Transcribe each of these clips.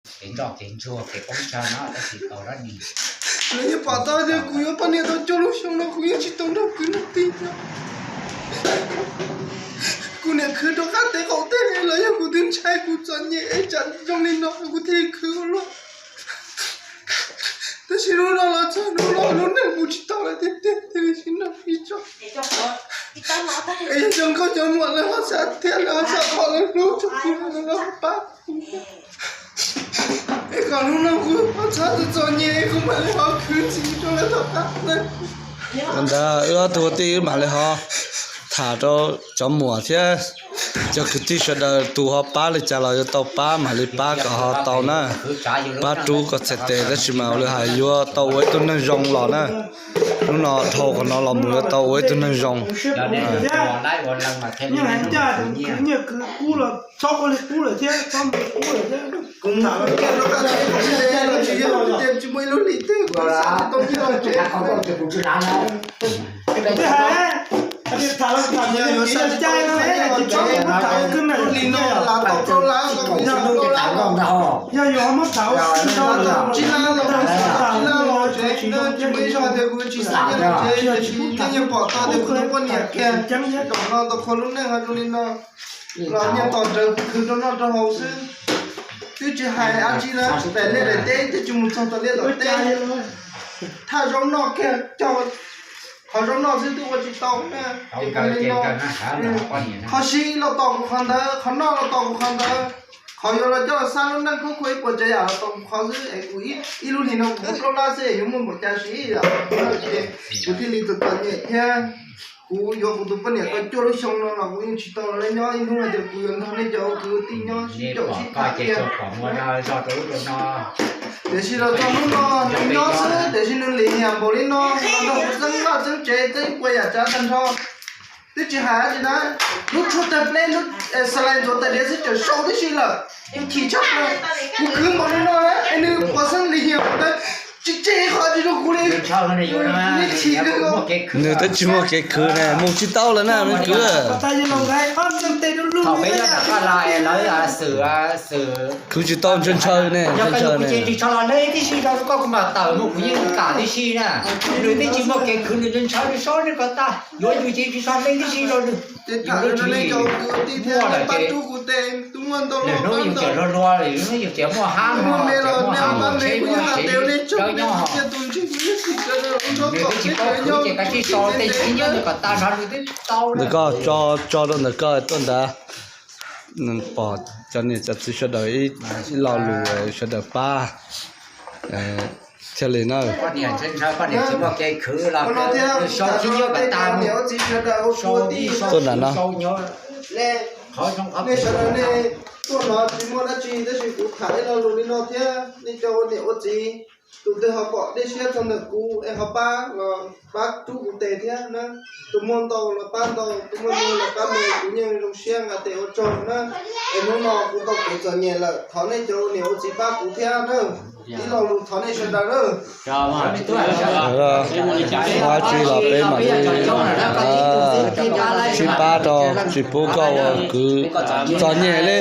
Kev nroj kev ntsuag kev poob tsag no tab sis tau dab tsi. Lawv yeej pom tau tias kuv yuav poj niam tau cuaj lub xyoo no kuv yeej tsis tau nrog kwv nrog tij. Kuv niam khwv rau qab teb qaum teb los yog kuv twb ntshai kuv txom nyem es tsam zoo li no kuv thiaj khwv ua luaj. Tab sis hnub no los txog hnub no lub neej mus tsis tau lawm tiag tiag tiag li tsis nrog ib tsoom. Es yog cov nkauj cov muam lawv ho xav thiab lawv ho xav pom lawv hlub txog kuv lawv ho pab. Es kom hnub no kuv ho txhob txom nyem es kuv mam li ho khwv txiv rau lawv tom qab. Ntawd wb ob tug tij wb mam li ho tham rau cov muam thiab cov kwv tij sawv daws tus ho pab li cas los yuav tau pab mam li pab kom ho tau na. Pab rub kom txhais tes tab sis mas ua li hais yuav tau ua ib tug neeg zoo los na. Hnub no dhau qhov no los mus yuav tau ua ib tug neeg zoo. Pom tau tias kuv tsis xav nyob tsev, tiam sis nej yeej pom tau tias kuv tus poj niam kiag, tom no tau qhua lub neej ho zoo li no, los nyiaj tos rawv kuv khwv rau noj rau haus xwb. Twb tsis hais dab tsi na, daim liaj daim teb twb tsis mus txog tom liaj tom teb. Thaj zaub noj kiag, cog qhov zaub noj xwb twb ua tsis tau na. Ces li no, qhov siv los tos kuv qhov ntawd, qhov noj los tos kuv qhov ntawd, qhov yuav los coj xa lub neej khub khuav ib puas tsav yam los tos kuv qhov xwb es kuv ib lub hlis no kuv muaj plaub lab xwb es yuav muaj npaum cas siv. Kuv thiaj li txom txom nyem thiab. Kuv yuav kuv tus poj niam tau cuaj lub xyoo no los kuv yeej tsis tau los nyob ib hnub hais tias kuv yuav nrog nej cov ua kwv ua tij nyob sib caum sib tham kiag. Tiam sis los txog hnub no nws nyob xwb tiam sis nws lim hiam npaum li no los nrog kuv txeeb vaj txeeb tsev txeeb ib puas yam tsav tag nrho. Twb tsis hais dab tsi na, lub tshuaj tawg pleb lub xas lais ntxuav tais diav xwb tseem sau tib si lawm. Kuv chim tshaj plaws, kuv khwv npaum li no na es nws puas xeeb lim hiam ntawd tsis tseg qhov tsis rau kuv li. Nws chim kawg nkaus. Nws twb tsis muaj kev khwv ne, mus tsis tau lawm na me kwv. Khwv tsis tau ntshaw ntshaw ne, ntshaw ntshaw ne. Tsis tau ntshai los ne tib si rau koj kuv mam tawm mus kuv yeej kam tib si na. Nws twb tsis muaj kev khwv nws ntshaw ntshaw nws sab nws ko tag yuav yus ces tsis tau ne tib si rau nws. Muaj lawm ces hnub yus ces luag luag, hnub yus ces muaj hab, muaj hab muaj tsheb muaj tsev, tsev nyob. Nws twb tsis paub khwv ces kav tsij so tej txiv nyob nws kom tag nrho nws twb tau. Ntawm koj tso, tso rau ntawm koj tuaj ntawd. Pom cov niam cov txiv sawv daws ib lo lus sawv daws pab thiaj li na. Tuaj nram no. Nej sawv daws nej tuaj no tsis muaj dab tsi tab sis kuv tham ib lo lus li no thiab nej cov ua niam ua txiv, tus twg ho pom dej siab txog ntawm kuv es ho pab los pab rub kuv tes thiab na. Tus muaj ntau los pab ntau, tus muaj me los pab me, kuv yeej zoo siab nqa tes ua tsaug na. Es hnub no kuv tau kev txom nyem lawm thov nej cov ua niam ua txiv pab kuv thiab na. Ib lo lus thov nej sawv daws na. Muaj dab tsi los peb mam li sib pab rau, tsis pub koj ua kwv txom nyem li.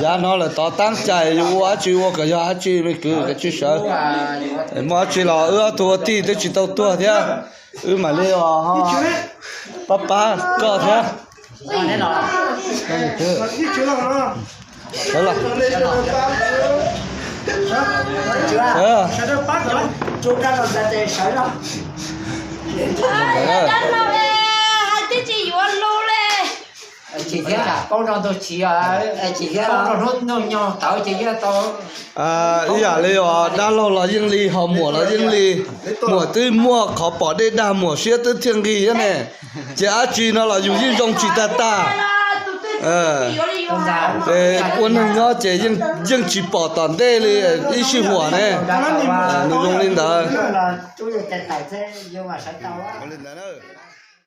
Yav no lawm tod tab cais yus ua dab tsi ua kom yog dab tsi me kwv, kav tsij sawv. Muaj dab tsi los wb ob tug ua tij twb tsis tau tuag thiab, wb mam li pab pab koj thiab. Ib yam li os, dab laug los yeej li, ho muam los yeej li. Muam twb muaj qhov pom dej dag muam siab twb thiaj nqig thiab ne. Ces dab tsi no los yus yeej zoo tsis tag tag. Ces ua neeg nyob ces yeej tsis pom tom ntej li ib sij huam ne. Nws zoo li ntawd.